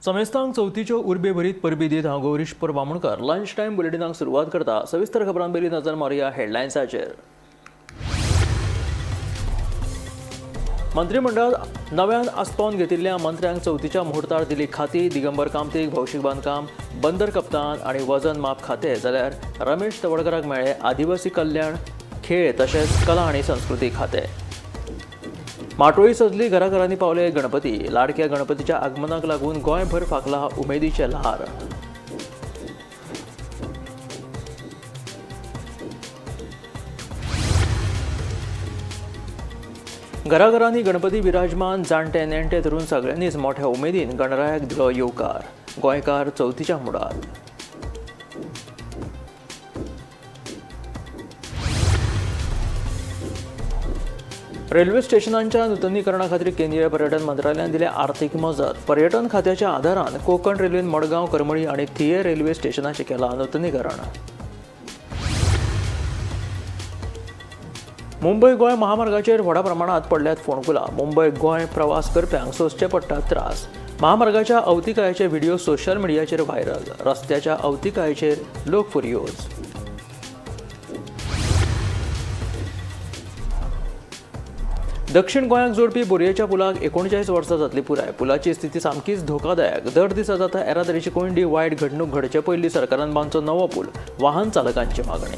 समेस्तांक चवथीच्यो उर्बे भरीत परबी दीत हांव गौरीश परब आमोणकर लंच टायम बुलेटिनाक सुरवात करता. सविस्तर खबरां पयलीं नजर मारुया हेडलायन्साचेर. मंत्रीमंडळात नव्यान आस्पावन घेतिल्ल्या मंत्र्यांक चवथीच्या मुहूर्तार दिली खाती. दिगंबर कामतीक भौशीक बांदकाम, बंदर कप्तान आनी वजन माप खाते, जाल्यार रमेश तवडकराक मेळ्ळे आदिवासी कल्याण, खेळ तशेंच कला आनी संस्कृती खाते. माटोळी सजली, घराघरांनी पावले गणपती. लाडक्या गणपतीच्या आगमनाक लागून गोंयभर फांकला उमेदीचें ल्हार. घराघरांनी गणपती विराजमान, जाणटे नेणटे धरून सगळ्यांनीच मोठ्या उमेदीन गणरायाक दिलो येवकार. गोंयकार चवथीच्या मुडात. रेल्वे स्टेशनांच्या नुतनीकरणा खातीर केंद्रीय पर्यटन मंत्रालयान दिल्या आर्थिक मजत. पर्यटन खात्याच्या आदारान कोंकण रेल्वेन मडगांव, करमळी आनी थिये रेल्वे स्टेशनाचें केलां नुतनीकरण. मुंबय गोंय महामार्गाचेर व्हडा प्रमाणात पडल्यात फोंडकुलां. मुंबय गोंय प्रवास करप्यांक सोंसचे पडटात त्रास. महामार्गाच्या अवतिकायेचे व्हिडिओ सोशल मिडियाचेर व्हायरल. रस्त्याच्या अवतिकायेचेर लोक फुर्योज. दक्षिण गोंयाक जोडपी बोरयेच्या पुलाक 39 वर्सां जातली पुराय. पुलाची स्थिती सामकीच धोकादायक. दर दिसा जाता येरादारीची कोंयडी. वायट घडणूक घडचे पयलीं सरकारान बांदचो नवो पूल, वाहन चालकांची मागणी.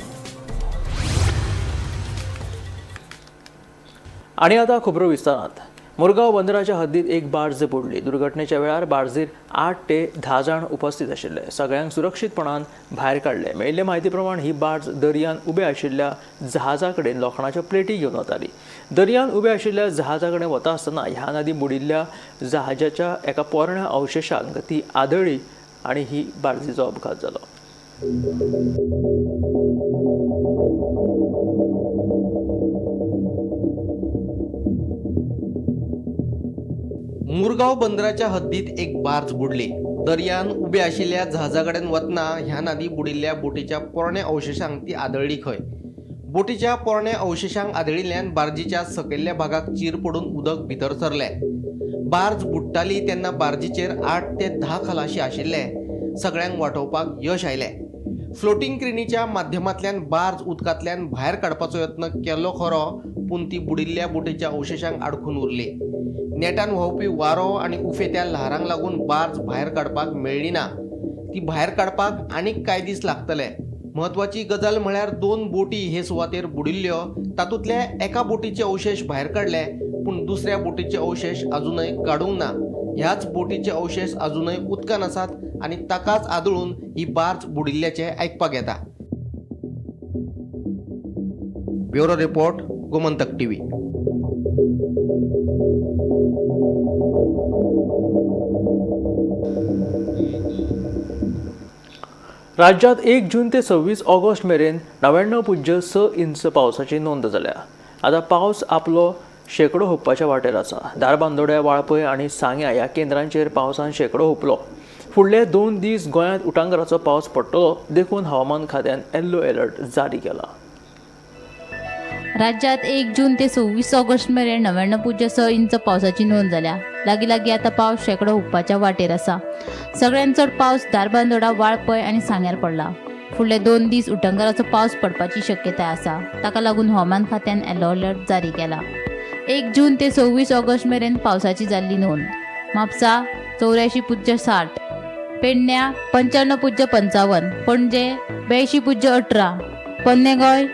आनी आतां खबरो विस्तारांत. मुरगांव बंदराच्या हद्दीत एक बार्ज बुडली. दुर्घटनेच्या वेळार बार्जीर 8 ते 10 जाण उपस्थित आशिल्ले. सगळ्यांक सुरक्षीतपणान भायर काडले. मेळिल्ले म्हायती प्रमाण ही बार्ज दर्यान उबे आशिल्ल्या जहाजा कडेन लोखणाच्यो प्लेटी घेवन वताली. दर्यान उबे आशिल्ल्या जहाजा कडेन वता आसतना ह्या नदी बुडिल्ल्या जहाजाच्या एका पोरण्या अवशेशांक ती आदळ्ळी आनी ही बार्जीचो अपघात जालो. मुरगांव बंदराच्या हद्दीत एक बार्ज बुडली. दर्यान उबे आशिल्ल्या जहाजा कडेन वतना ह्या नदी बुडिल्ल्या बोटीच्या पोरण्या अवशेशांक ती आदळ्ळी खंय. बोटीच्या पोरण्या अवशेशांक आदळिल्ल्यान बार्जीच्या सकयल्ल्या भागाक चीर पडून उदक भितर सरलें. बार्ज बुडटाली तेन्ना बार्जीचेर 8 ते 10 खलाशी आशिल्ले. सगळ्यांक वाटोवपाक यश आयलें. फ्लोटींग क्रेनीच्या माध्यमांतल्यान बार्ज उदकांतल्यान भायर काडपाचो यत्न केलो खरो, पूण ती बुडिल्ल्या बोटीच्या अवशेशांक आडखून उरली. नेटान व्हांवपी वारो आनी उफेत्या ल्हारांक लागून बार्ज भायर काडपाक मेळ्ळी ना. ती भायर काडपाक आनीक कांय दीस लागतले. म्हत्वाची गजाल म्हळ्यार 2 बोटी हे सुवातेर बुडिल्ल्यो. तातूंतल्या एका बोटीचे अवशेश भायर काडले, पूण दुसऱ्या बोटीचे अवशेश अजूनय काडूंक ना. ह्याच बोटीचे अवशेश अजूनय उदकान आसात आनी ताकाच आदळून ही बार्ज बुडिल्ल्याचें आयकपाक येता. Bureau report, Gomantak TV. राज्यात 1 जून ते 26 ऑगस्ट मेरेन 99.6 इंच पावसाची नोंद जाल्या. आतां पावस आपलो शेंकडो हुपपाच्या वाटेर आसा. धारबांदोड्या, वाळपय आनी सांग्या ह्या केंद्रांचेर पावसान शेंकडो हुपलो. फुडले 2 दीस गोंयांत उटांगराचो पावस पडटलो, देखून हवामान खात्यान येल्लो अलर्ट जारी केला. राज्यात 1 जून ते 26 ऑगस्ट मेरेन 99.6 इंच पावसाची नोंद जाल्या. लागीं लागीं आतां पावस शेंकडो हुपपाच्या वाटेर आसा. सगळ्यांत चड पावस धारबांदोडा, वाळपय आनी सांग्यार पडला. फुडले 2 दीस उटंगाराचो पावस पडपाची शक्यताय आसा. ताका लागून हवामान खात्यान येलो अलर्ट जारी केला. 1 जून ते 26 ऑगस्ट मेरेन पावसाची जाल्ली नोंद. म्हापसा 84.60, पेडण्या 95.55, पणजे 82.18, पोन्ने गोंय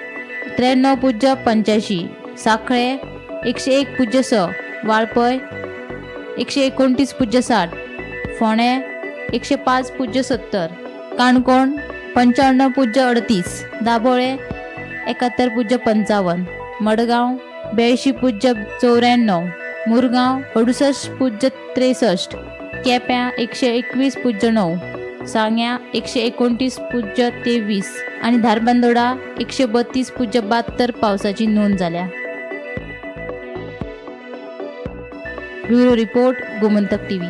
93.85, साखळे 101.6, वाळपय 129.60, फोंडें 105.70, काणकोण 95.38, दाबोळे 71.55, मडगांव 82.94, मुरगांव 68.63, केप्यां 121.9, सांग्या 129.23 आनी धारबांदोडा 132.72 पावसाची नोंद जाल्या. Bureau report, Gomantak TV.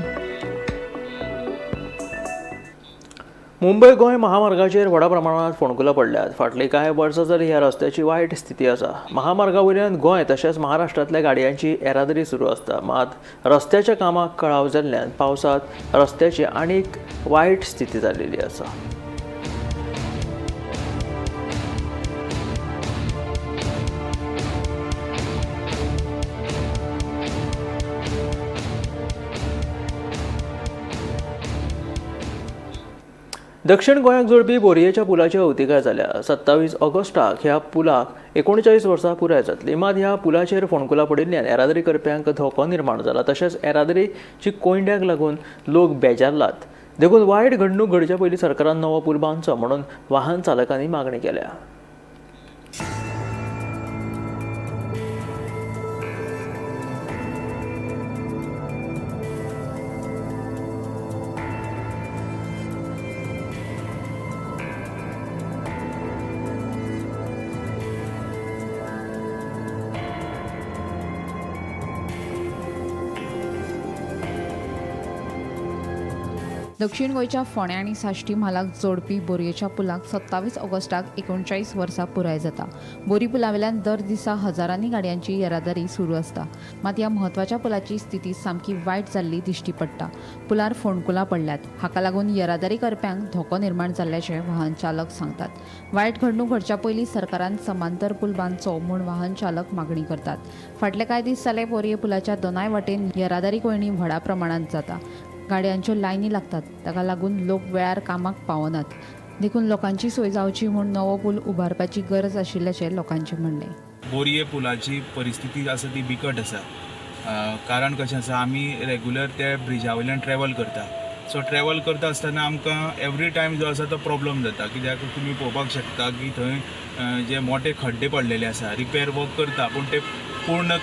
Mumbai Goa महामार्गाचेर व्हडा प्रमाणांत फोंडकुलां पडल्यात. फाटलीं कांय वर्सां जाली ह्या रस्त्याची वायट स्थिती आसा. महामार्गा वयल्यान गोंय तशेंच महाराष्ट्रांतल्या गाडयांची येरादारी सुरू आसता. मात रस्त्याच्या कामाक कळाव जाल्ल्यान पावसांत रस्त्याची आनीक वायट स्थिती जाल्ली आसा. दक्षिण गोंयाक जोडपी बोरयेच्या पुलाची अवतिकाय जाल्या. 27 ऑगस्टाक ह्या पुलाक 39 वर्सां पुराय जातली. मात ह्या पुलाचेर फोंडकुलां पडिल्ल्यान येरादारी करप्यांक धोको निर्माण जाला. तशेंच येरादारीची कोंयड्याक लागून लोक बेजारलात. देखून वायट घडणूक घडच्या पयलीं सरकारान नवो पूल बांदचो म्हणून वाहन चालकांनी मागणी केल्या. दक्षिण गोंयच्या फोंड्या आनी साश्टी म्हालाक जोडपी बोरयेच्या पुलाक 27 ऑगस्टाक 39 वर्सां पुराय जाता. बोरी पुलावेल्यान दर दिसा हजारांनी गाडयांची येरादारी सुरू आसता. मात ह्या म्हत्वाच्या पुलाची स्थिती सामकी वायट जाल्ली दिश्टी पडटा. पुलार फोंडकुलां पडल्यात. हाका लागून येरादारी करप्यांक धोको निर्माण जाल्ल्याचें वाहन चालक सांगतात. वायट घडणूक घडच्या पयलीं सरकारान समांतर पूल बांदचो म्हूण वाहन चालक मागणी करतात. फाटले कांय दीस जाले बोरये पुलाच्या दोनाय वाटेन येरादारी कोंयडी व्हडा प्रमाणांत जाता. गाडयांच्यो लायनी लागतात. ताका लागून लोक वेळार कामाक पावनात. देखून लोकांची सोय जावची म्हूण नवो पूल उबारपाची गरज आशिल्ल्याचें लोकांचें म्हणणें. बोरये पुलाची परिस्थिती आसा ती बिकट आसा. कारण कशें आसा, आमी रेगुलर त्या ब्रिजा वयल्यान ट्रॅवल करता. सो ट्रॅवल करता आसतना आमकां एवरी टायम जो आसा तो प्रॉब्लम जाता. कित्याक तुमी पळोवपाक शकता की थंय जे मोठे खड्डे पडलेले आसा, रिपेर वर्क करता पूण ते पूर्ण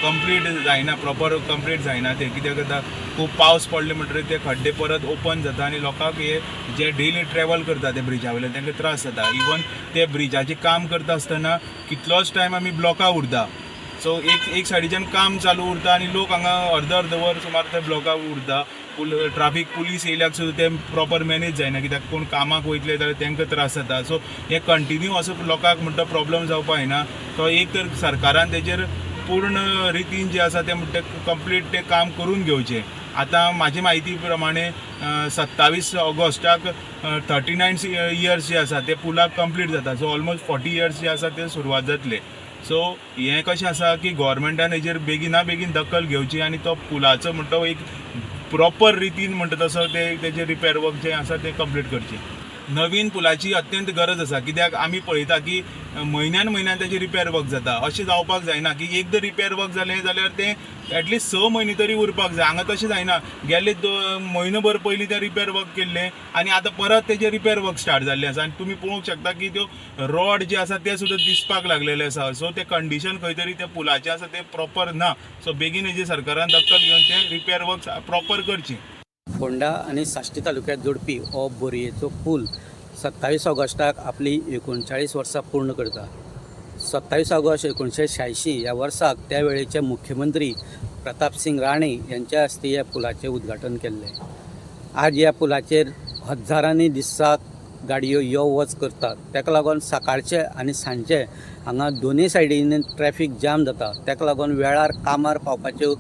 कंप्लीट जायना, प्रॉपर कंप्लीट जायना ते. कित्याक जाता, खूब पावस पडले म्हणटकीर ते खड्डे परत ओपन जाता आनी लोकांक हे जे डेली ट्रॅवल करता ते ब्रिजा वयल्यान तांकां त्रास जाता. इवन ते ब्रिजाचें काम करता आसतना कितलोच टायम आमी ब्लॉका उरता. सो एक सायडीच्यान काम चालू उरता आनी लोक हांगा अर्द अर्द वर सुमार ते ब्लॉका उरता. ट्राफीक पुलीस येयल्याक सुद्दां ते प्रॉपर मॅनेज जायना, कित्याक कोण कामाक वयतले जाल्यार तांकां त्रास जाता. सो हे कंटिन्यू असो लोकांक म्हणटा प्रॉब्लम जावपाक जायना. तो एक तर सरकारान तेजेर पूर्ण रितीन जे आसा ते म्हणटा कंप्लीट ते काम करून घेवचें. आतां म्हाजी म्हायती प्रमाणे 27 ऑगस्टाक 39 इयर्स जे आसा ते पुलाक कंप्लीट जाता. सो ऑलमोस्ट 40 इयर्स जे आसा ते सुरवात जातले. सो हें कशें आसा की गोवोरमेंटान हेजेर बेगिना बेगीन दखल घेवची आनी तो पुलाचो म्हणटा एक प्रॉपर रितीन म्हणटा तसो ते तेजें रिपेर वर्क जें आसा तें कंप्लीट करचें. नवीन पुलाची अत्यंत गरज आसा, कित्याक आमी पळयता की म्हयन्यान म्हयन्यान तेजें रिपेर वर्क जाता. अशें जावपाक जायना की एकदां रिपेर वर्क जालें जाल्यार तें एटलिस्ट 6 म्हयने तरी उरपाक जाय. हांगा तशें जायना, गेले म्हयनो भर पयलीं तें रिपेर वर्क केल्लें आनी आतां परत तेजें रिपेर वर्क स्टार्ट जाल्लें आसा. आनी तुमी पळोवंक शकता की त्यो रॉड जे आसा ते सुद्दां दिसपाक लागलेले आसा. सो तें कंडिशन खंय तरी त्या पुलाचें आसा तें प्रॉपर ना. सो बेगीन हेजेर सरकारान दखल घेवन तें रिपेर वर्क प्रॉपर करचें. फोंडा आनी साश्टी तालुक्यात जोडपी हो बोरयेचो पूल 27 ऑगस्टाक आपली 39 वर्सां पूर्ण करता. 27 ऑगस्ट 1986 ह्या वर्साक त्या वेळेचे मुख्यमंत्री प्रतापसिंग राणे यांच्या हस्ते ह्या पुलाचें उद्घाटन केल्लें. आज ह्या पुलाचेर हजारांनी दिसाक गाडयो यो वच करतात. ताका लागून सकाळचे आनी सांजचे हांगा दोनूय सायडीन ट्रॅफीक जाम जाता. ताका लागून वेळार कामार पावपाच्यो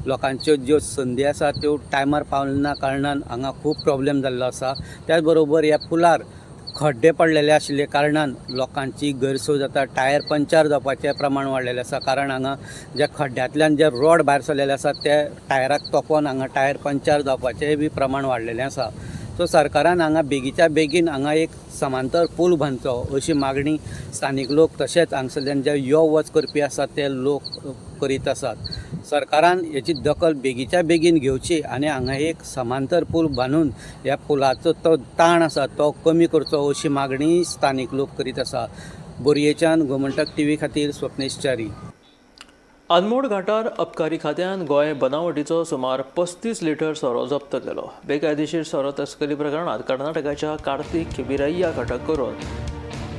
लोकांच्यो ज्यो संदी आसा त्यो टायमार पावना कारणान हांगा खूब प्रॉब्लेम जाल्लो आसा. त्याच बरोबर ह्या पुलार खड्डे पडलेले आशिल्ले कारणान लोकांची गैरसोय जाता. टायर पंक्चर जावपाचें प्रमाण वाडलेलें आसा, कारण हांगा ज्या खड्ड्यांतल्यान जे रोड भायर सरलेले आसा ते टायराक तोपोन हांगा टायर पंक्चर जावपाचें बी प्रमाण वाडलेलें आसा. सो सरकारान हांगा बेगीच्या बेगीन हांगा एक समांतर पूल बांदचो अशी मागणी स्थानीक लोक तशेंच हांगसरल्यान जे यो वच करपी आसात ते लोक करीत आसात. सरकारान हेची दखल बेगीच्या बेगीन घेवची आनी हांगा एक समांतर पूल बांदून ह्या पुलाचो तो ताण आसा तो कमी करचो अशी मागणी स्थानीक लोक करीत आसा. बोरयेच्यान गोमंतक टीव्ही खातीर स्वप्नेश च्यारी. अनमोड घाटार अबकारी खात्यान गोंय बनावटीचो सुमार 35 लिटर सोरो जप्त केलो. बेकायदेशीर सोरो तस्करी प्रकरणात कर्नाटकाच्या कार्तिक विरय्याक अटक करून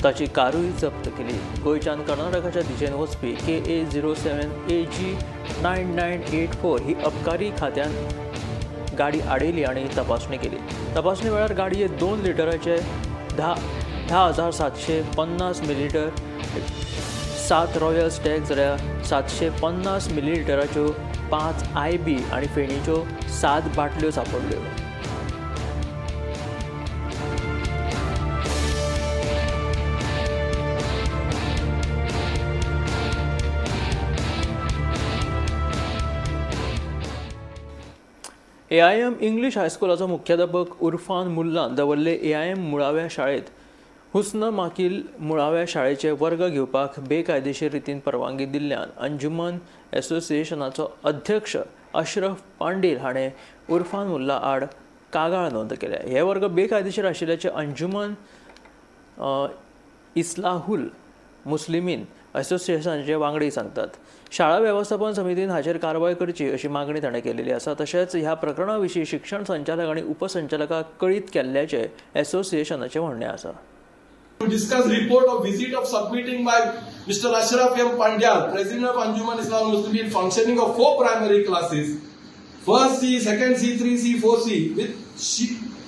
ताची कारूय जप्त केली. गोंयच्यान कर्नाटकाच्या दिशेन वचपी KA 07 AG 9984 ही अबकारी खात्यान गाडी आडयली आनी तपासणी केली. तपासणी वेळार गाडयेत 2 लिटराचे 10,750 मिलीलिटर 7 रॉयल स्टॅग जाल्यार 750 मिलीलिटराच्यो 5 IB आनी फेणीच्यो 7 बाटल्यो सांपडल्यो. AIM English हायस्कुलाचो मुख्याध्यापक उर्फान मुल्लान दवर्ले AIM मुळाव्या शाळेंत हुस्न माकील मुळाव्या शाळेचे वर्ग घेवपाक बेकायदेशीर रितीन परवानगी दिल्ल्यान अंजुमन एसोसिएशनाचो अध्यक्ष अशरफ पांडील हाणें उर्फान मुल्ला आड कागाळ नोंद केल्या. हे वर्ग बेकायदेशीर आशिल्ल्याचें अंजुमन इस्लाहुल मुस्लिमीन असोसिएशनाचे वांगडी सांगतात. शाळा वेवस्थापन समितीन हाचेर कारवाय करची अशी मागणी ताणें केलेली आसा. तशेंच ह्या प्रकरणा विशीं शिक्षण संचालक आनी उपसंचालकाक कळीत केल्ल्याचें एसोसिएशनाचें म्हणणें आसा. To discuss report of visit of submitting by Mr. Ashraf M. Pandyal, President of Anjuman Islam Muslimin, functioning of 4 primary classes, 1st C, 2nd C, 3 C, 4 C,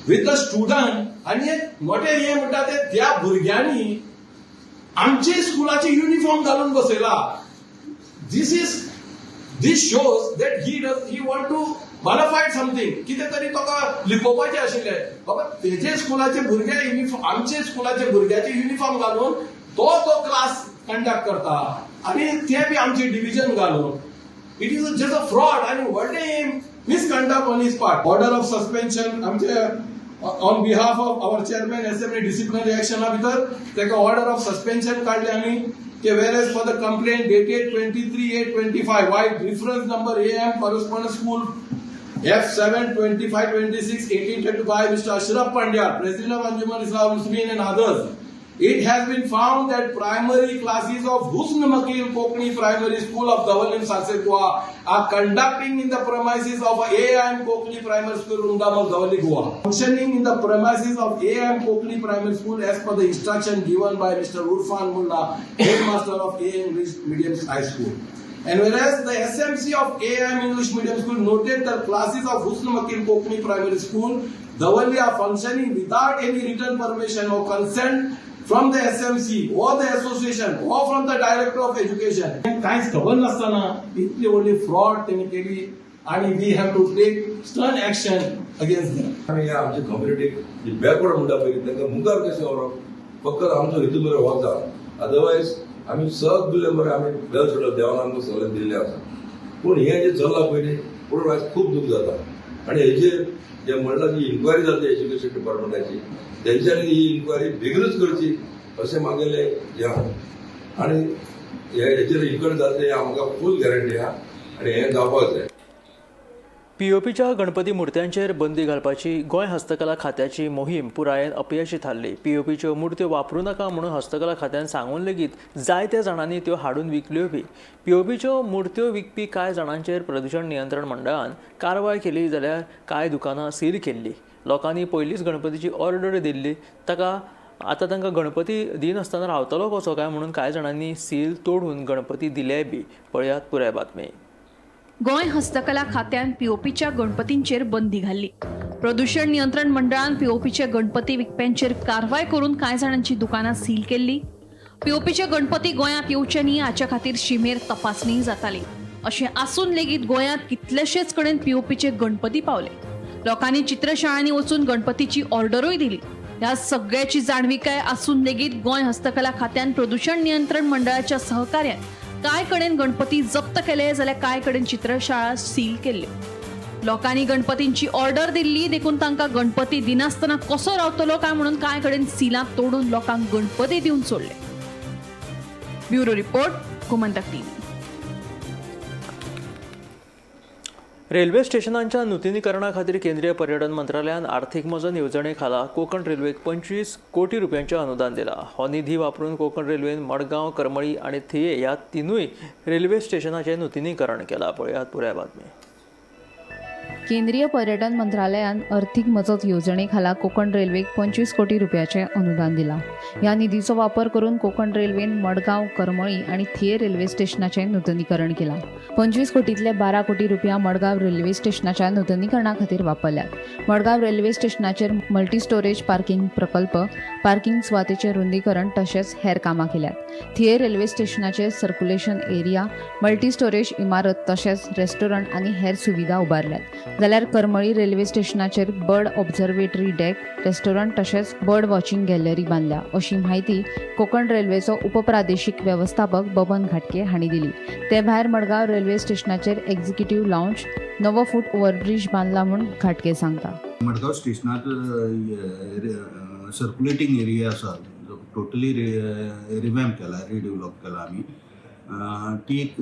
with a student. आनी एक मोठे हे म्हणटा ते त्या भुरग्यांनी आमचे स्कुलाचे युनिफॉर्म घालून बसयला. This shows that he want to bonafide something. कितें तरी ताका लिपोवपाचें आशिल्लें. बाबा तेजे स्कुलाचे भुरगे युनिफॉर्म, आमचे स्कुलाचे भुरग्याचे युनिफॉर्म घालून तो तो क्लास कंडक्ट करता आनी ते बी आमचे डिविजन घालून. It is just a fraud आनी व्हडलें misconduct on his part. Order of suspension आमचे on behalf of our chairman assembly disciplinary एक्शना भितर ताका ऑर्डर ऑफ सस्पेन्शन काडलें आमी की whereas for the complaint dated 23/8/25 vide reference number AM correspondence school F7 25 26 18 by Mr. Ashraf Pandya, President of Anjuman Islam Muslimin and others. It has been found that primary classes of Husn Makil Kokni Primary School of Davallim Salcete Goa are conducting in the premises of AIM Kokni Primary School, Rundamal, Davalli, Goa. Functioning in the premises of AIM Kokni Primary School as per the instruction given by Mr. Urfan Mullah, headmaster of AIM English Medium High School. And whereas the SMC of AIM English Medium School noted that classes of Husn Makil Kokni Primary School, Davalli are functioning without any written permission or consent from the SMC or the association or from the Director of Education. कांयच खबर नासतना इतली व्हडली fraud तेणी केली आनी we have to take stern action against them. आनी ह्या आमच्या कम्युनिटीक जी बॅकवर्ड म्हणटा पळय तांकां मुखार कशें व्हरप फकत आमचो हितू बरें वता. अदरवायज आमी सगळे बरें आमी वेल सेटल, देवान आमकां सगळें दिल्लें आसा. पूण हें जें चल्लां पळय न्ही पळोवन आयज खूब दूख जाता. आनी हेजेर जे म्हणलां जी इन्क्वायरी जाता एज्युकेशन डिपार्टमेंटाची तेंच्यांनी ही इन्क्वायरी बेगीनूच करची अशें मागेलें हें आहा. आनी हेजेर इन्क्वायरी जातली आमकां फूल गॅरंटी आहा आनी हें जावपाक जाय. पीओपीच्या गणपती मुर्त्यांचेर बंदी घालपाची गोंय हस्तकला खात्याची मोहीम पुरायेन अपयशी थारली. पीओपीच्यो मुर्त्यो वापरूं नाका म्हणून हस्तकला खात्यान सांगून लेगीत जायत्या जाणांनी त्यो हाडून विकल्यो बी. पीओपीच्यो मुर्त्यो विकपी कांय जाणांचेर प्रदूशण नियंत्रण मंडळान कारवाय केली जाल्यार कांय दुकानां सील केल्ली. लोकांनी पयलींच गणपतीची ऑर्डर दिल्ली, ताका आतां तांकां गणपती दिनासतना रावतलो कसो काय म्हणून कांय जाणांनी सील तोडून गणपती दिले बी. पळयात पुराय बातमी. गोंय हस्तकला खात्यान पीओपीच्या गणपतींचेर बंदी घाल्ली. प्रदूषण नियंत्रण मंडळान पीओपीचे गणपती विकप्यांचेर कारवाय करून कांय जाणांची दुकानां सील केल्ली. पीओपीचे गणपती गोंयांत येवचे न्ही हाच्या खातीर शिमेर तपासणी जाताली. अशें आसून लेगीत गोंयांत कितलेशेच कडेन पीओपीचे गणपती पावले. लोकांनी चित्रशाळांनी वचून गणपतीची ऑर्डरूय दिली. ह्या सगळ्याची जाणविकाय आसून लेगीत गोंय हस्तकला खात्यान प्रदूषण नियंत्रण मंडळाच्या सहकार्यान कांय कडेन गणपती जप्त केले जाल्यार कांय कडेन चित्रशाळा सील केल्ल्यो. लोकांनी गणपतींची ऑर्डर दिल्ली देखून तांकां गणपती दिनासतना कसो रावतलो काय म्हणून कांय कडेन सिलां तोडून लोकांक गणपती दिवन सोडले. Bureau report, Gomantak TV. Railway स्टेशनांच्या नुतनीकरणा खातीर केंद्रीय पर्यटन मंत्रालयान आर्थिक मजत येवजणे खाला कोकण रेल्वेक 25 कोटी रुपयांचें अनुदान दिलां. हो निधी वापरून कोकण रेल्वेन मडगांव, करमळी आनी थिये ह्या तिनूय रेल्वे स्टेशनाचें नुतनीकरण केलां. पळयात पुराय बातमी. केंद्रीय पर्यटन मंत्रालयान अर्थीक मजत येवजणे खाला कोकण रेल्वेक 25 कोटी रुपयाचें अनुदान दिलां. ह्या निधीचो वापर करून कोकण रेल्वेन मडगांव, करमळी आनी थिये रेल्वे स्टेशनाचें नुतनीकरण केलां. 25 कोटींतले 12 कोटी रुपया मडगांव रेल्वे स्टेशनाच्या नुतनीकरणा खातीर वापरल्यात. मडगांव रेल्वे स्टेशनाचेर मल्टी स्टोरेज पार्किंग प्रकल्प, पार्किंग सुवातेचें रुंदीकरण तशेंच हेर कामां केल्यात. थिये रेल्वे स्टेशनाचेर सर्क्युलेशन एरिया, मल्टी स्टोरेज इमारत तशेंच रेस्टॉरंट आनी हेर सुविधा उबारल्यात. जाल्यार करमळी रेल्वे स्टेशनाचेर बर्ड ऑब्झर्वेटरी डेक, रेस्टॉरंट तशेंच बर्ड वॉचिंग गॅलरी बांदल्या, अशी म्हायती कोकण रेल्वेचो उपप्रादेशीक वेवस्थापक बबन घाटके हांणी दिली. ते भायर मडगांव रेल्वे स्टेशनाचेर एक्झिक्युटिव्ह लावंज, नवो फूट ओव्हरब्रीज बांदला म्हूण घाटके सांगता. मडगांव स्टेशनार सर्क्युलेटींग एरिया आसा, जो टोटली रिवॅम्प केला, रिडेवलप केला आमी. ती एक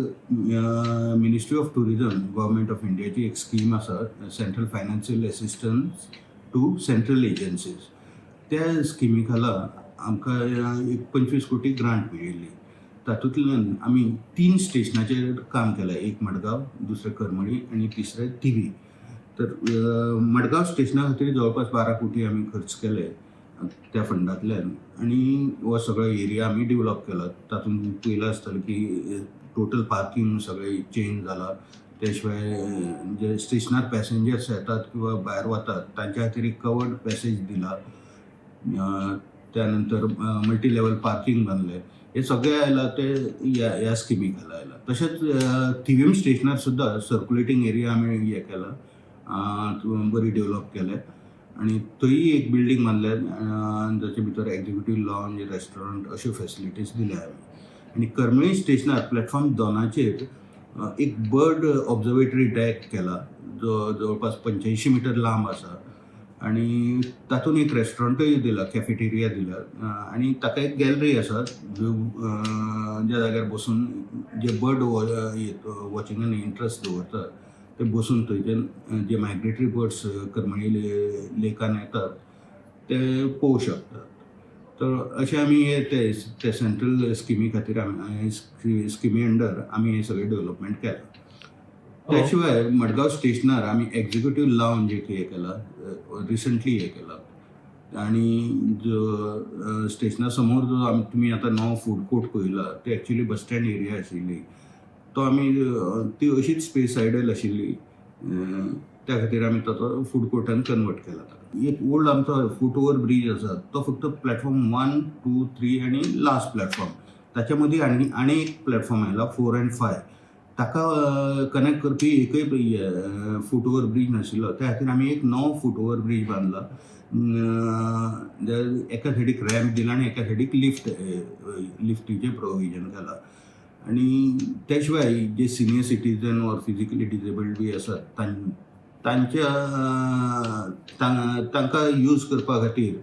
Ministry of Tourism, Government of इंडियाची एक स्कीम आसा, Central Financial Assistance to Central Agencies. त्या स्किमी खाला आमकां एक 25 कोटी ग्रांट मेळिल्ली. तातूंतल्यान आमी तीन स्टेशनाचेर काम केलां, एक मडगांव, दुसरें करमळी आनी तिसरें थिवी. तर मडगांव स्टेशना खातीर जवळपास 12 कोटी आमी खर्च केले त्या फंडांतल्यान आनी हो सगळो एरिया आमी डेवलप केला. तातूंत पयलां आसतलें की टोटल पार्किंग सगळें चेंज जाला. त्या शिवाय जे स्टेशनार पॅसेंजर्स येतात किंवा भायर वतात, तांच्या खातीर एक कवर्ड पॅसेज दिला. त्यानंतर मल्टी लेवल पार्किंग बांदलें. हे सगळें आयलां ते ह्या ह्या स्किमी खाला आयलां. तशेंच थिवीम स्टेशनार सुद्दां सर्क्युलेटींग एरिया आमी हें केला, बरी डेवलप केलें आनी थंय एक बिल्डींग बांदल्या, जाचे भितर एक्झिक्युटीव लावंज, रेस्टॉरंट अश्यो फेसिलिटीज दिल्या आमी. आनी करमळी स्टेशनार प्लॅटफॉर्म दोनाचेर एक बर्ड ऑब्जर्वेटरी डॅक केला, जो जवळपास 85 मिटर लांब आसा आनी तातूंत एक रेस्टॉरंटूय दिला, कॅफेटेरिया दिला आनी ताका एक गॅलरी आसा, ज्या जाग्यार बसून जे बर्ड वॉचिंगान इंट्रस्ट दवरतात ते बसून थंयच्यान जे मायग्रेटरी बर्ड्स करमळी लेकान येतात ते पळोवंक शकतात. तर अशें आमी हे ते ते सेंट्रल स्किमी खातीर आमी, स्किमी अंडर आमी हे सगळें डेवलपमेंट केलां. त्या शिवाय मडगांव स्टेशनार आमी एक्झिक्युटीव लावंज एक हे केला, रिसंटली हे केला. आणि जो स्टेशना समोर जो आमी तुमी आतां नवो फूड कोर्ट पळयला, ते एक्चुली बस स्टँड एरिया आशिल्ली. तो आमी ती अशीच स्पेस आयडल आशिल्ली, त्या खातीर आमी ताचो फूड कोर्टान कन्वर्ट केला ताका. एक ओल्ड आमचो फूट ओवर ब्रीज आसा, तो फक्त प्लॅटफॉर्म वन, टू, थ्री आनी लास्ट प्लॅटफॉर्म, ताच्या मदीं आनी आनी एक प्लॅटफॉर्म आयला फोर अँड फाय, ताका कनेक्ट करपी एकय फूट ओवर ब्रीज नाशिल्लो. त्या खातीर आमी एक नवो फूट ओवर ब्रीज बांदला, एका सायडीक रॅम्प दिला आनी एका सायडीक लिफ्टीचें प्रोविजन केलां. आनी त्या शिवाय जे senior citizen or physically disabled बी आसात, तांच्या तांकां यूज करपा खातीर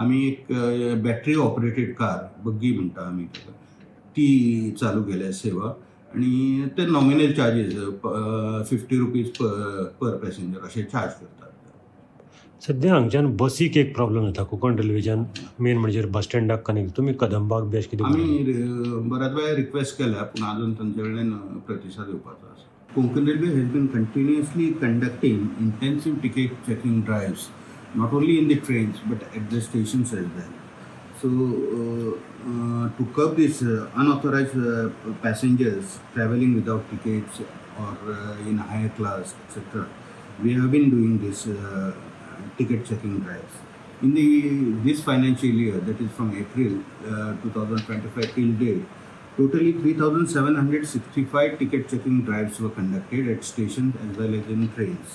आमी एक बॅटरी ऑपरेटेड कार, बग्गी म्हणटा आमी ताका, ती चालू केल्या सेवा आनी ते nominal charges ₹50 per passenger अशे चार्ज करतात. सद्या हांगच्यान बसीक एक प्रॉब्लम जाता कोंकण रेल्वेच्यान, मेन म्हणजे बस स्टँडाक कनेक्ट. तुमी कदंबाक बी अशें कितें? आमी बऱ्याच वेळा रिक्वेस्ट केल्या, पूण अजून तांचे कडल्यान प्रतिसाद येवपाचो आसा. Konkan Railway has been continuously conducting intensive ticket checking drives, not only in the trains but at the stations as well. So, to curb this unauthorized passengers traveling without tickets or in higher class, etc., we have been doing this ticket checking drives. In the this financial year, that is from April 2025 till date, totally 3,765 ticket checking drives were conducted at stations as well as in trains,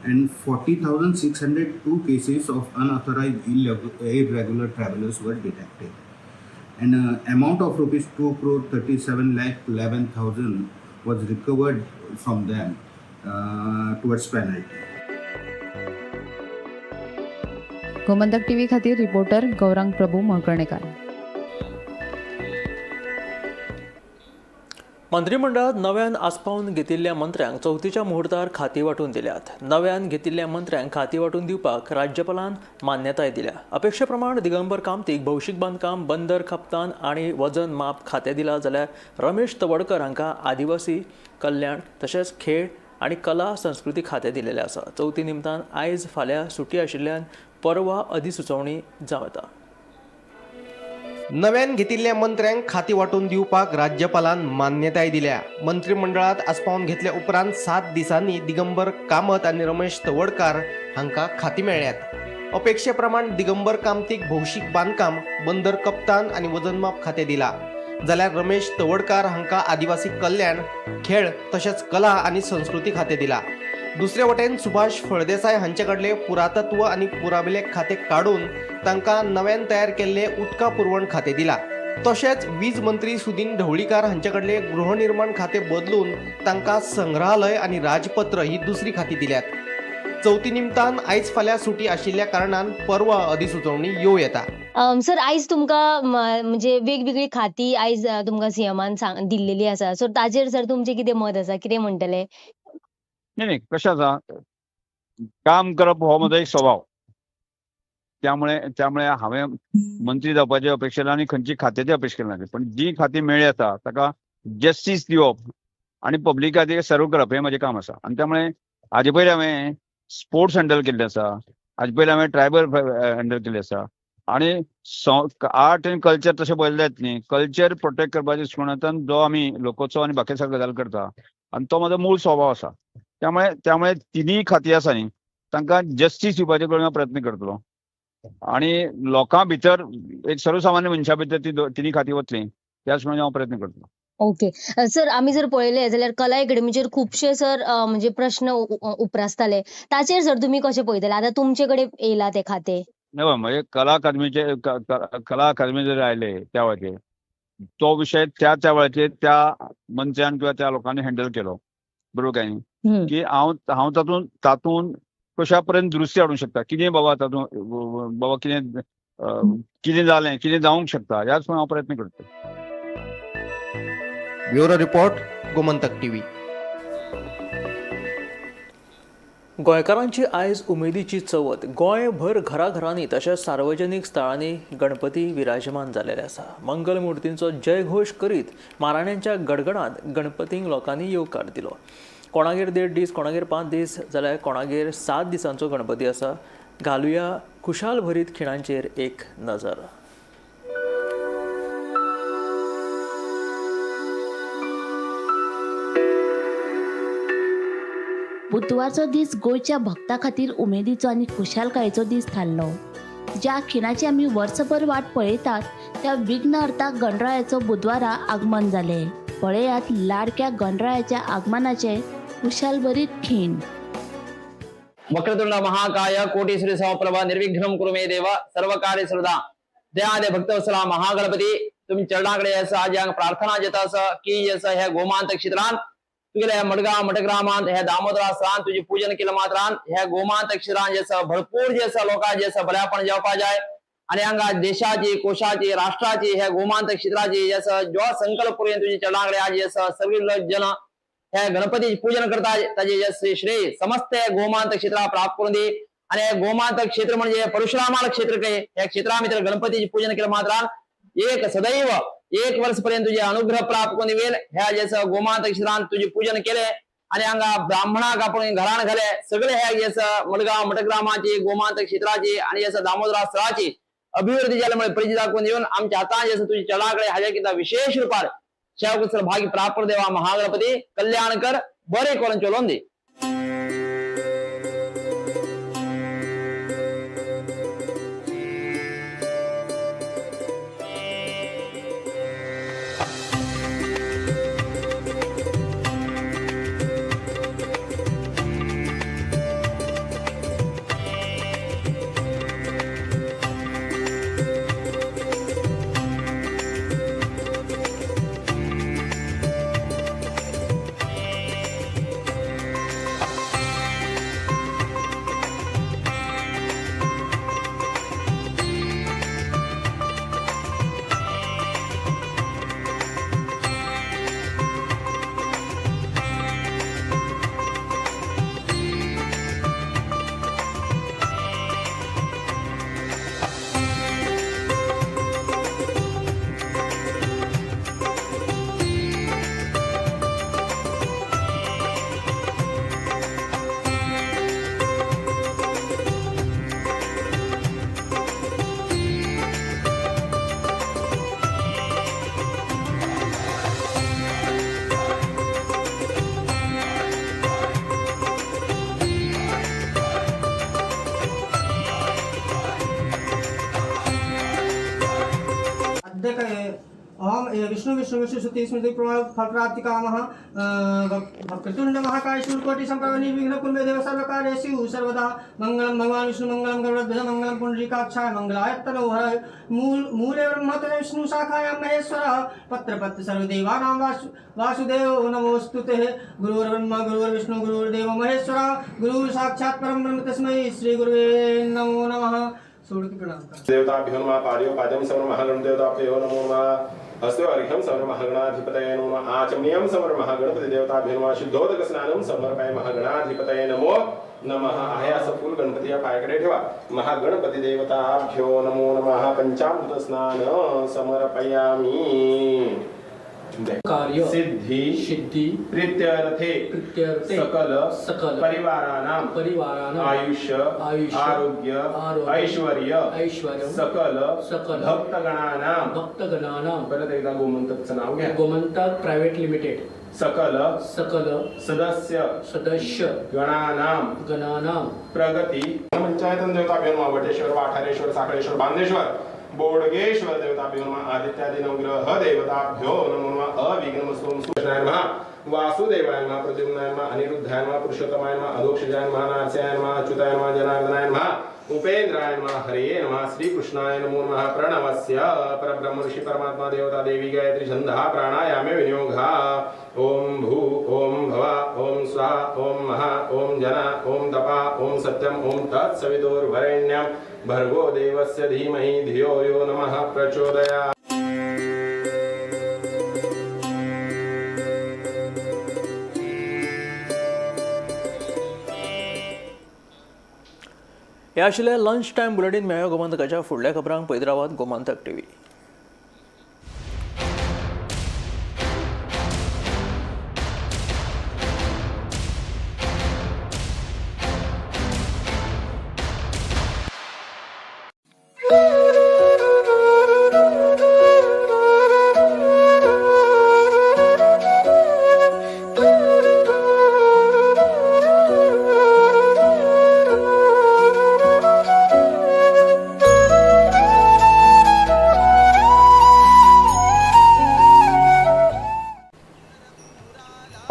and 40,602 cases of unauthorized irregular travelers were detected. And amount of rupees 2 crore 37 lakh 11,000 was recovered from them towards penalty. Gomantak TV खातीर reporter Gaurang Prabhu Malkarnekar. मंत्रिमंडळात नव्यान आस्पावन घेतिल्ल्या मंत्र्यांक चवथीच्या मुहूर्तार खाती वांटून दिल्यात. नव्यान घेतिल्ल्या मंत्र्यांक खाती वांटून दिवपाक राज्यपालान मान्यताय दिल्या. अपेक्षे प्रमाण दिगंबर कामतीक भौशीक बांदकाम, बंदर कप्तान आनी वजन माप खातें दिलां, जाल्यार रमेश तवडकर हांकां आदिवासी कल्याण तशेंच खेळ आनी कला संस्कृती खातें दिलेलें आसा. चवथी निमतान आयज फाल्यां सुटी आशिल्ल्यान परवा अधिसुचोवणी जावं येता. नव्यान घेतिल्ल्या मंत्र्यांक खाती वांटून दिवपाक राज्यपालान मान्यताय दिल्या. मंत्रिमंडळांत आस्पावन घेतल्या उपरांत 7 दिसांनी दिगंबर कामत आनी रमेश तवडकार हांकां खाती मेळ्ळ्यात. अपेक्षे प्रमाण दिगंबर कामतीक भौशीक बांदकाम, बंदर कप्तान आनी वजनमाप खातें दिला, जाल्यार रमेश तवडकार हांकां आदिवासी कल्याण, खेळ तशेंच कला आनी संस्कृती खातें दिला. दुसरे वटेन सुभाष फळदेसाय हांचे कडले पुरातत्व आनी पुराभिलेख खातें काडून तांकां नव्यान तयार केल्ले उदका पुरवण खातें दिला. तशेंच वीज मंत्री सुदीन ढवळीकार हांचे कडले गृहनिर्माण खातें बदलून तांकां संग्रहालय आनी राजपत्र ही दुसरी खातीं दिल्यात. चवथी निमतान आयज फाल्यां सुटी आशिल्ल्या कारणान परवा अधिसुचोवणी येवं येता. सर, आयज तुमकां म्हणजे वेगवेगळी खाती आयज तुमकां सीएमान दिल्लेली आसा, सो ताजेर सर तुमचें कितें मत आसा, कितें म्हणटले? नाही, कशें आसा, काम करप हो म्हजो एक स्वभाव. त्यामुळे त्यामुळे हांवें मंत्री जावपाची अपेक्षा केली आनी खंयची खात्याची अपेक्षा केली ना, पण जी खाती मेळ्ळी आसा ताका जस्टीस दिवप आनी पब्लिकाक सर्व करप हें म्हजें काम आसा. आनी त्यामुळे हाजे पयलीं हांवें स्पोर्ट्स हँडल केल्ले आसा, हाजे पयलीं हांवें ट्रायबल हँडल केल्ले आसा आनी आर्ट आनी कल्चर तशें पळयलें जायत न्ही, कल्चर प्रोटेक्ट करपाच्या दृश्टिकोनांतल्यान जो आमी लोकोत्सव आनी बाकी सगळे गजाल करता आनी तो म्हजो मूळ स्वभाव आसा. त्यामुळे त्यामुळे तिनूय खाती आसा न्ही तांकां जस्टीस दिवपाचे करून हांव प्रयत्न करतलो आनी लोकां भितर एक सर्वसामान्य मनशा भितर ती तिनूय खाती वतली त्याच प्रमाणे हांव प्रयत्न करतलो. ओके सर, आमी जर पळयलें जाल्यार कला अकॅडमीचेर खुबशे सर म्हणजे प्रश्न उप्रासताले, ताचेर सर तुमी कशें पळयतले? आतां तुमचे कडेन येयला ते खातें. नाही, म्हणजे कला अकादमीचे कला अकादमी जर आयले त्या वेळाचेर तो विशय त्या त्या वेळाचेर त्या मंत्र्यान किंवा त्या लोकांनी हँडल केलो, बरोबर काय न्ही? की हांव हांव तातूंत तातूंत कशा पर्यंत दुरुस्ती हाडूंक शकता, कितें बाबा तातूंत बाबा कितें कितें जालें, कितें जावंक शकता, ह्याच हांव प्रयत्न करता. Bureau report, Gomantak TV. गोंयकारांची आयज उमेदीची चवथ. गोंयभर घराघरांनी तशेंच सार्वजनीक स्थळांनी गणपती विराजमान जाल्ले आसा. मंगलमुर्तींचो जयघोश करीत माराण्यांच्या गडगडांत गणपतींक लोकांनी येवकार दिलो. कोणागेर 1.5 दीस, कोणागेर 5 दीस, जाल्यार कोणागेर 7 दिसांचो गणपती आसा. घालुया खुशाल भरीत खिणांचेर एक नजर. बुधवारचो दीस गोंयच्या भक्तां खातीर उमेदीचो आनी खुशालकायेचो दीस थारलो. ज्या खिणाची आमी वर्सभर वाट पळयतात त्या विघ्नहर्ता गणरायाचो बुधवारा आगमन जालें. पळयात लाडक्या गणरायाच्या आगमनाचे खुशालभरीत खीण. वक्रतुंड महाकाय कोटी सूर्य समप्रभ निर्विघ्नं कुरु मे देव सर्वकार्य सर्वदा. दयादे भक्तवत्सला महागणपती तुमी चरणाकडे आज प्रार्थना जेता आसा की ह्या गोमांत क्षेत्रान तुगेल्या मडगांव मठग्रामांत ह्या दामोदरा स्थान तुझे पूजन केलं मात्रान ह्या गोमांत क्षेत्रान जे भरपूर जे लोकां जे बऱ्यापण जेवपा जाय आणि हांगा देशाची कोशाची राष्ट्राची ह्या गोमांत क्षेत्राची जो संकल्प करून तुझे चरणाकडे आज सगळी जन ह्या गणपतीचे पूजन करता ताजे श्रेय समस्त गोमांत क्षेत्रा प्राप्त करून दी. आणि गोमांत क्षेत्र म्हणजे परशुरामाला क्षेत्र काय, ह्या क्षेत्रा भितर गणपतीचे पूजन केलं मात्रान एक सदैव 1 वर्ष पर्यंत तुझे अनुग्रह प्राप्त करून वेल. ह्या जसं गोमांत क्षेत्रान तुझे पूजन केले आणि हांगा ब्राह्मणाक आपण घरान घाले सगळे ह्या जसं मडगांव मठग्रामाची गोमांत क्षेत्राची आणि जसं दामोदरा स्थळाची अभिवृद्धी जाल्यामुळे परिचित दाखवून येऊन आमच्या हातान जसं तुझ्या चरणाकडे हाज्या किता विशेष रूपार सेवकुशल भाग्य प्राप्त देवा महागणपती कल्याण कर बरे करून चलोवन दी. देख अहम विष्णु विष्णु विष्णु सुति स्मृति प्रमाण फल प्राप्ति कामः वक्रतुंड महाकाय सूर्यकोटि समप्रभ निर्विघ्नं कुरु मे देव सर्वकार्येषु सर्वदा। मंगलं भगवान विष्णु मंगलं गरुडध्वज मंगलं पुंडरीकाक्षाय मंगलाय तनोहराय। मूले ब्रह्म तने विष्णु शाखायां महेश्वरः पत्र पत्र सर्वदेवानां वासुदेव नमोऽस्तु ते। गुरुर्ब्रह्मा गुरुर्विष्णु गुरुर्देव महेश्वरः गुरु साक्षात् परं ब्रह्म तस्मै श्री गुरुवे नमो नमः। सोड़ के प्रणाम कर। देवताभ्यो नमः पादयो समर महागण देवताभ्यो नमो नमः। हस्ते अर्घ्यं समर महागणाधिपतये नमः। आचमनीयं समर महागणपति देवताभ्यो नमः। शुद्धोदक स्नानं समर्पय महागणाधिपतये नमो नमः। आहे असं फूल गणपती या पायाकडे ठेवा। महागणपती देवताभ्यो नमो नमः। पंचामृत स्नान समर्पयामि। कार्य सिद्धी सिद्धी प्रीत्यर्थे प्रीत्यर्थे सकल सकल परिवाराणां परिवाराणां आयुष्य आयुष्य आरोग्य आरोग्य ऐश्वर्य ऐश्वर्य सकल सकल भक्तगणानां भक्तगणानां। परत एकदा गोमंतकचं नाव घ्या। गोमंतक प्रायव्हेट लिमिटेड सकल सकल सदस्य सदस्य गणानां गणानां प्रगती पंचायतन देवताभ्यो नमः। वटेश्वर वाठारेश्वर साखळेश्वर बांदेश्वर बोडगेश्वर देवताभ्यो नमः। आदित्यादि नवग्रह देवताभ्यो नमो नमः। अविघ्नमस्तु कृष्णाय नमः वासुदेवाय नमः प्रद्युम्नाय नमः अनिरुद्धाय नमः पुरुषोत्तमाय नमः अधोक्षजाय नमः नारसिंहाय नमः अच्युताय नमः जनार्दनाय नमः उपेन्द्राय नमः हरये नमः श्रीकृष्णाय नमो नमः। प्रणवस्य परब्रह्म ऋषि परमात्मा देवता देवी गायत्री छन्दः प्राणायामे विनियोगः। ओम भू ओम भव ओम स्वाहा ओम महा ओम जना ओम तपा ओम सत्यम ओम तत्सवितुर्वरेण्यं भर्गो देवस्य धीमहि धियो यो नमः प्रचोदयात्। हे आशिल्लें लंच टायम बुलेटीन. मेळ्या गोमंतकाच्या फुडल्या खबरांक पळयत रावात Gomantak TV.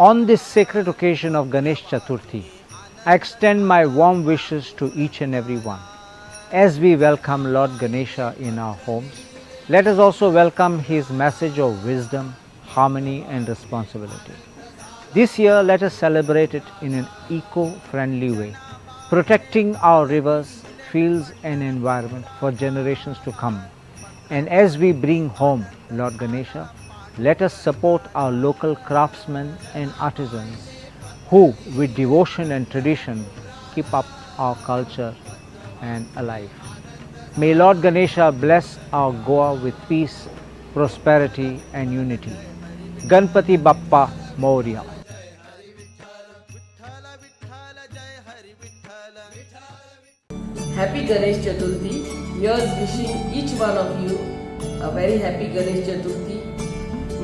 On this sacred occasion of Ganesh Chaturthi, I extend my warm wishes to each and every one. As we welcome Lord Ganesha in our homes, let us also welcome his message of wisdom, harmony and responsibility. This year, let us celebrate it in an eco-friendly way, protecting our rivers, fields and environment for generations to come. And as we bring home Lord Ganesha, let us support our local craftsmen and artisans who, with devotion and tradition, keep up our culture and alive. May Lord Ganesha bless our Goa with peace, prosperity and unity. Ganpati Bappa Morya. Happy Ganesh Chaturthi. Here's wishing each one of you a very happy Ganesh Chaturthi.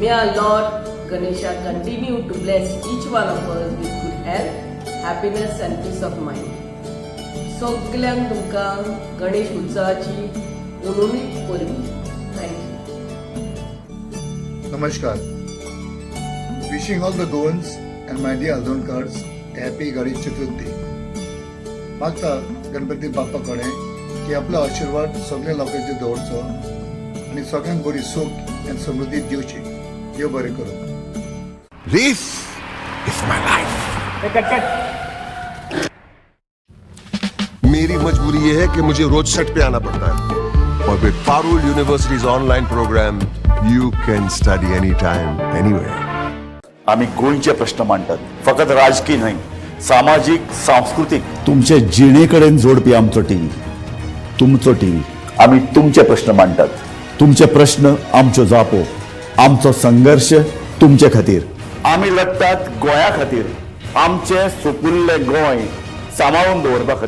May our Lord Ganesha continue to bless each one of us with good health, happiness and peace of mind. सगल्यांक तुमकां गणेश उत्सवाची उणुणीत परबीं. Thank you. Namaskar. Wishing all the Goans and my dear Aldhonkars a happy Ganesh Chaturthi. मागता गणपती बाप्पा कडेन की आपलो आशिर्वाद सगळ्या लोकांचेर दवरचो आनी सगळ्यांक बरी सुख आनी समृद्धी दिवची. देव बरें करूं. This is my life. मेरी मजबूरी ये है कि मुझे रोज सेट पे आना पड़ता है और with Parul University's online program, you can study anytime, anywhere. आम्ही गोंयचे प्रश्न मांडटात, फकत राजकीय न्हय, सामाजीक, सांस्कृतीक. तुमचे जिणे कडेन जोडपी आमचो टीव्ही, तुमचो टीव्ही. आम्ही तुमचे प्रश्न मांडटात. तुमचे प्रश्न आमच्यो जापो, आमचो संघर्श तुमचे खातीर. आम्ही लढतात गोंया खातीर, आमचे सुपुल्ले गोंय सांबाळून दवरपा खातीर.